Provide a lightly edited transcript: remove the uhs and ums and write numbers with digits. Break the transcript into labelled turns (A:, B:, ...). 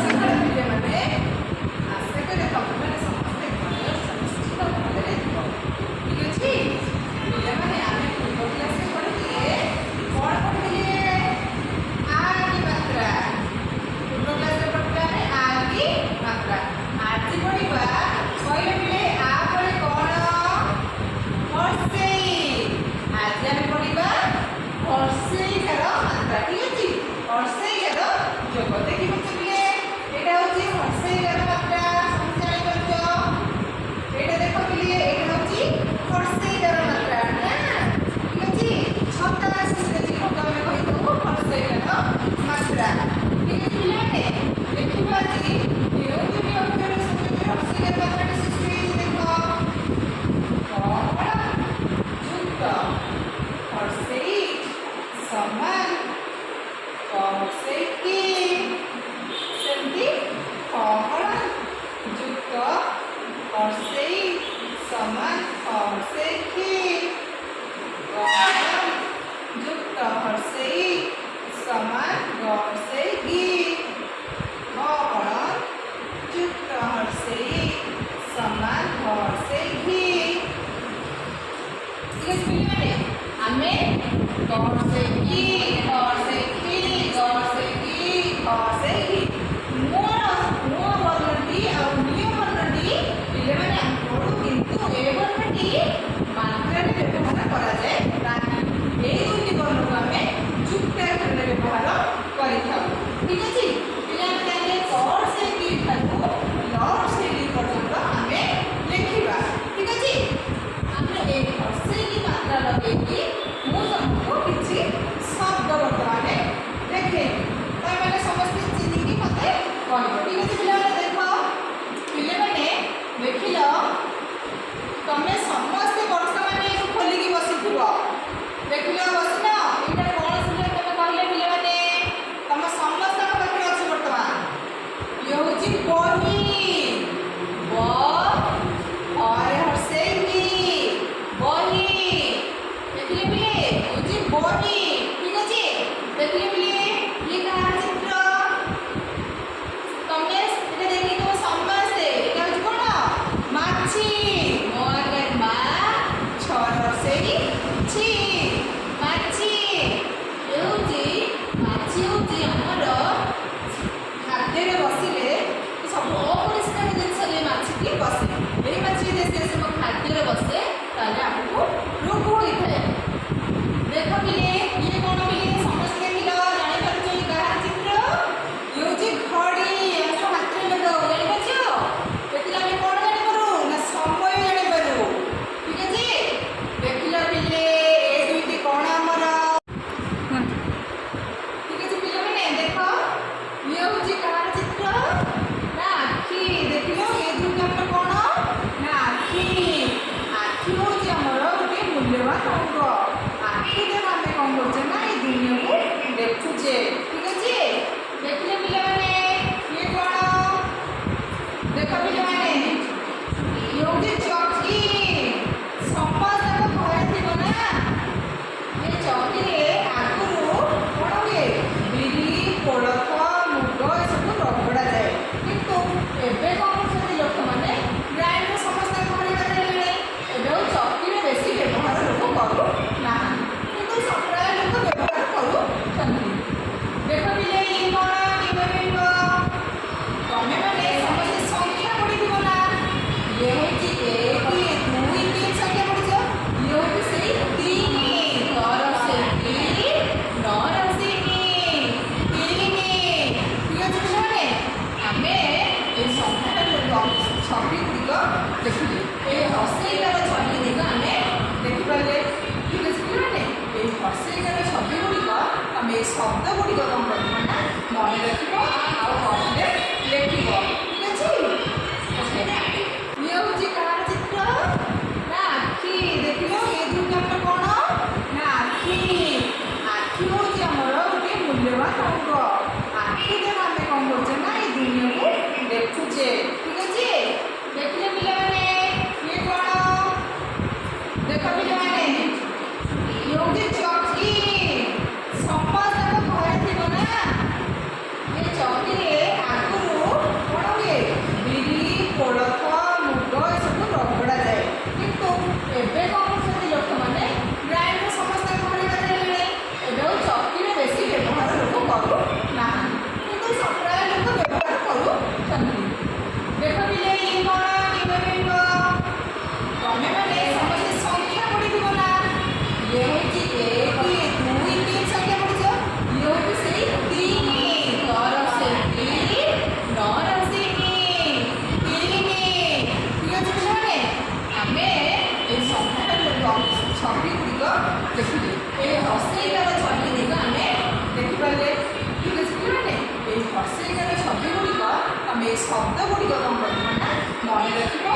A: ସକାଳ ପିଲାମାନେ, ଆଶା କରେ ତମେମାନେ ସମସ୍ତେ ଘରେ ଅଛ, ନିଶ୍ଚିତ ଭଲରେ ଥିବ। ଠିକ ଅଛି ପିଲାମାନେ, ଆମେ ପୂର୍ବ କ୍ଲାସରେ ପଢ଼ିଥିଲେ। କ'ଣ ପଢ଼ିଥିଲେ? ଆ କି ମାତ୍ରା। ପୂର୍ବ କ୍ଲାସରେ ପଢ଼ିଥିଲେ ଆମେ ଆ କି ମାତ୍ରା। ଆଜି ପଢ଼ିବା, କହିଲେ ପିଲେ, ଆ ପରେ କ'ଣ? ହର୍ଷେଇ। ଆଜି ଆମେ ପଢ଼ିବା ହର୍ଷେଇକାର ମାତ୍ରା। ଠିକ ଅଛି? ହର୍ଷେଇକାର ଯୋଗ ଦେଖିପାରୁଛ ପିଲେ? ଏଇଟା ହେଉଛି ହର୍ଷେଇକାର ମାତ୍ରା। ସମସ୍ତେ ଜାଣିପାରୁଛ? ଏଇଟା ଦେଖ ପିଲେ, ଏଇଟା ହେଉଛି ହର୍ଷେଇକାର ମାତ୍ରା ନା? ଠିକ ଅଛି? ଛତା ଚିହ୍ନକୁ ଆମେ କହିଥାଉ ହର୍ଷେଇକାର ମାତ୍ରା। ଠିକ ଅଛି ପିଲାମାନେ, ଦେଖିବା ଆଜି କେଉଁ ଦୁଇଟି ଅକ୍ଷର ସଂଯୋଗରେ ହର୍ଷେଇକାର ମାତ୍ରାଟି ସୃଷ୍ଟି ହେଇଛି। ଦେଖ, କଣ ଯୁକ୍ତ ହର୍ଷେଇ ସମାନ ହର୍ଷେଇ କି। ସେମିତି ଖ ଯୁକ୍ତ ହର୍ଷେଇ ସମାନ ହର୍ଷେଇ ଖି। ଗ ଯୁକ୍ତ ହର୍ଷେଇ ସମାନ ଗର୍ଷେଇ ଗି। ଘ ଯୁକ୍ତ ହର୍ଷେଇ ସମାନ ହର୍ଷେଇ ଘି। ଠିକ ଅଛି ପିଲାମାନେ, ଆମେ ଗର୍ଷେଇ କି, ଗର୍ଷେଇ ଖି, ଗର୍ଷେଇ ଗି, ଗର୍ଷେଇ ଘି, ମୋର ମୋ ବର୍ଣ୍ଣଟି ଆଉ ନିୟ ବର୍ଣ୍ଣଟି ପିଲାମାନେ ଆମେ ପଢ଼ୁ, କିନ୍ତୁ ଏ ବର୍ଣ୍ଣଟି ମାତ୍ରାରେ ବ୍ୟବହାର କରାଯାଏ ନାହିଁ। ଏଇ ଦୁଇଟି ବର୍ଣ୍ଣକୁ ଆମେ ଯୁକ୍ତାକ୍ଷରରେ ବ୍ୟବହାର କରିଥାଉ। ଠିକ ଅଛି ପିଲାମାନେ, ତାହେଲେ କର୍ଷେଇ କି ଠାରୁ ଲର୍ଷେଇ ଲି ପର୍ଯ୍ୟନ୍ତ ଆମେ ଲେଖିବା। ଠିକ ଅଛି? ଆମେ ଏଇ ହର୍ଷେଇ ମାତ୍ରା ଲଗେଇକି ମୁଁ ତମକୁ କିଛି ଶବ୍ଦ ବର୍ତ୍ତମାନ ଦେଖେଇବି। ତମେମାନେ ସମସ୍ତେ ଚିହ୍ନିକି ମୋତେ କହିବ। ଠିକ ଅଛି ପିଲାମାନେ? ଦେଖ ପିଲାମାନେ, ଦେଖିଲ, ତମେ ସମସ୍ତେ ବର୍ତ୍ତମାନ ଏଇଠୁ ଖୋଲିକି ବସିଥିବ। ଦେଖିଲ, ବସିନ? ଏଇଟା କ'ଣ ଥିଲା ତମେ କହିଲେ ପିଲାମାନେ? ତମ ସମସ୍ତଙ୍କ ପାଖରେ ଅଛି ବର୍ତ୍ତମାନ। ଇଏ ହେଉଛି ବହି। ବ ହରେ ହର୍ଷେଇ ହି, ବହି। ଦେଖିଲେ ପିଲେ, ହେଉଛି ବହି। ଠିକ ଅଛି? ଦେଖିଲେ ପିଲେ, ଇଏ କାହାର ଚିତ୍ର? ତମେ ଏଟା ଦେଖିଥିବ ସମସ୍ତେ। ଏଇଟା ହେଉଛି କ'ଣ? ମାଛି। ମ ଆଗରେ ମା, ଛରେ ହର୍ଷେଇ ଛି, ମାଛି।
B: ଏ ହେଉଛି ମାଛି। ହେଉଛି ଆମର
A: ଖାଦ୍ୟରେ ବସିଲେ, ସବୁ ଅପରିଷ୍କାର ଜିନିଷରେ ମାଛିଟି ବସେ। ଏଇ ମାଛି ଯଦି ଆସି ଆସି ଆମ ଖାଦ୍ୟରେ ବସେ, ତାହେଲେ ଆମକୁ ରୋଗ ହୋଇଥାଏ। ଦେଖ ପିଲେ, ଇଏ କ'ଣ ପିଲେ? ସମସ୍ତେ ଦେଖିଲ, ଜାଣିପାରୁଛ ଇଏ କାହାର ଚିତ୍ର? ଇଏ ହେଉଛି ଘଡ଼ି। ଆମେ ସବୁ ହାତରେ ଲଗାଉ, ଜାଣିପାରୁଛ? ଏଥିରେ ଆମେ କ'ଣ ଜାଣିପାରୁ ନା ସମୟ ଜାଣିପାରୁ। ଠିକ ଅଛି? ଦେଖିଲ ପିଲେ, ଏ ଦୁଇଟି କ'ଣ ଆମର? ଠିକ ଅଛି ପିଲାମାନେ, ଦେଖ, ଇଏ ହେଉଛି କାହାର ଚିତ୍ର ନା ଆଖି। ଦେଖିଲ, ଏ ଦୁଇଟି ଆମର କ'ଣ ନା ଆଖି। ଆଖି ହେଉଛି ଆମର ଗୋଟିଏ ମୂଲ୍ୟବାନ ଅଙ୍ଗ। ଆଖି ଦ୍ୱାରା ଆମେ କ'ଣ କରୁଛେ ନା ଏଇ ଦୁନିଆକୁ ଦେଖୁଛେ। ଠିକ ଅଛି? ଦେଖିଲେ ପିଲାମାନେ, ଇଏ କ'ଣ? ଦେଖ ପିଲାମାନେ, ଇଏ ହେଉଛି ଚକି। ସମସ୍ତଙ୍କ ଘରେ ଥିବ ନା? ଏ ଚକିରେ ଆଗରୁ କ'ଣ ହୁଏ? ବିରି, କୋଳଥ, ମୁଗ ଏସବୁ ରଗଡ଼ା ଯାଏ। କିନ୍ତୁ ଏବେ କ'ଣ କରୁଛନ୍ତି ଲୋକମାନେ? ଗ୍ରାଇଣ୍ଡର ସମସ୍ତଙ୍କ ଘରେ ଘରେ ହେଲାଣି। ଏବେ ଆଉ ଚକିରେ ବେଶୀ ବ୍ୟବହାର ଲୋକ କରୁନାହାନ୍ତି, କିନ୍ତୁ ପ୍ରାୟ ଲୋକ ବ୍ୟବହାର କରୁଛନ୍ତି। ଦେଖ ପିଲେ, ଇଏ କ'ଣ କିଏ କହିପାରିବ? ତମେମାନେ ସମସ୍ତେ ସଂଖ୍ୟା ପଢ଼ିଥିବ ନା? ଇଏ ହେଉଛି ଏକ, ଦୁଇ, ତିନି, ସଂଖ୍ୟା ପଢ଼ିଛ। ଇଏ ହେଉଛି ସେଇ ତିନି। ତର ସେ ନର ସିନି, ତିନି। ଠିକ ଅଛି ପିଲାମାନେ, ଆମେ ଏଇ ସଂଖ୍ୟାର ଛବି ଗୁଡ଼ିକ ଦେଖିଲେ, ଏଇ ହର୍ଷେଇକାର ଛବି ଗୁଡ଼ିକ ଆମେ ଦେଖିପାରିଲେ। ଠିକ ଅଛି ପିଲାମାନେ, ଏଇ ହର୍ଷେଇକାର ଛବି ଗୁଡ଼ିକ ତମେ ଏଇ ଶବ୍ଦ ଗୁଡ଼ିକ କ'ଣ କରିବ ନା ମନେ ରଖିବ ଆଉ ବହିରେ ଲେଖିବ। ଠିକ ଅଛି? ଓକେ। ଇଏ ହେଉଛି କାହାର ଚିତ୍ର ନା ଆଖି। ଦେଖିଲ, ଏ ଦୁଇଟି ଆମର କ'ଣ ନା ଆଖି। ଆଖି ହେଉଛି ଆମର ଗୋଟିଏ ମୂଲ୍ୟବାନ ଅଙ୍ଗ। ଆଖି ଦ୍ୱାରା ଆମେ କ'ଣ କରୁଛେ ନା ଏଇ ଦୁନିଆକୁ ଦେଖୁଛେ। ଠିକ ଅଛି? ଦେଖିଲେ ପିଲାମାନେ, ଇଏ କ'ଣ? ଦେଖ ପିଲାମାନେ, ଇଏ ହେଉଛି ଚକି। ସମସ୍ତଙ୍କ ଘରେ ଥିବ। ଏଇ ହର୍ସେଇକାର ଛବି ଗୁଡ଼ିକ ଆମେ ଦେଖିପାରିଲେ। ଠିକ୍ ଅଛି ପିଲାମାନେ, ଏଇ ହର୍ସେଇକାର ଛବି ଗୁଡ଼ିକ ତମେ ଏଇ ଶବ୍ଦ ଗୁଡ଼ିକ କ'ଣ କରିବ ନା ମନେ ରଖିବ।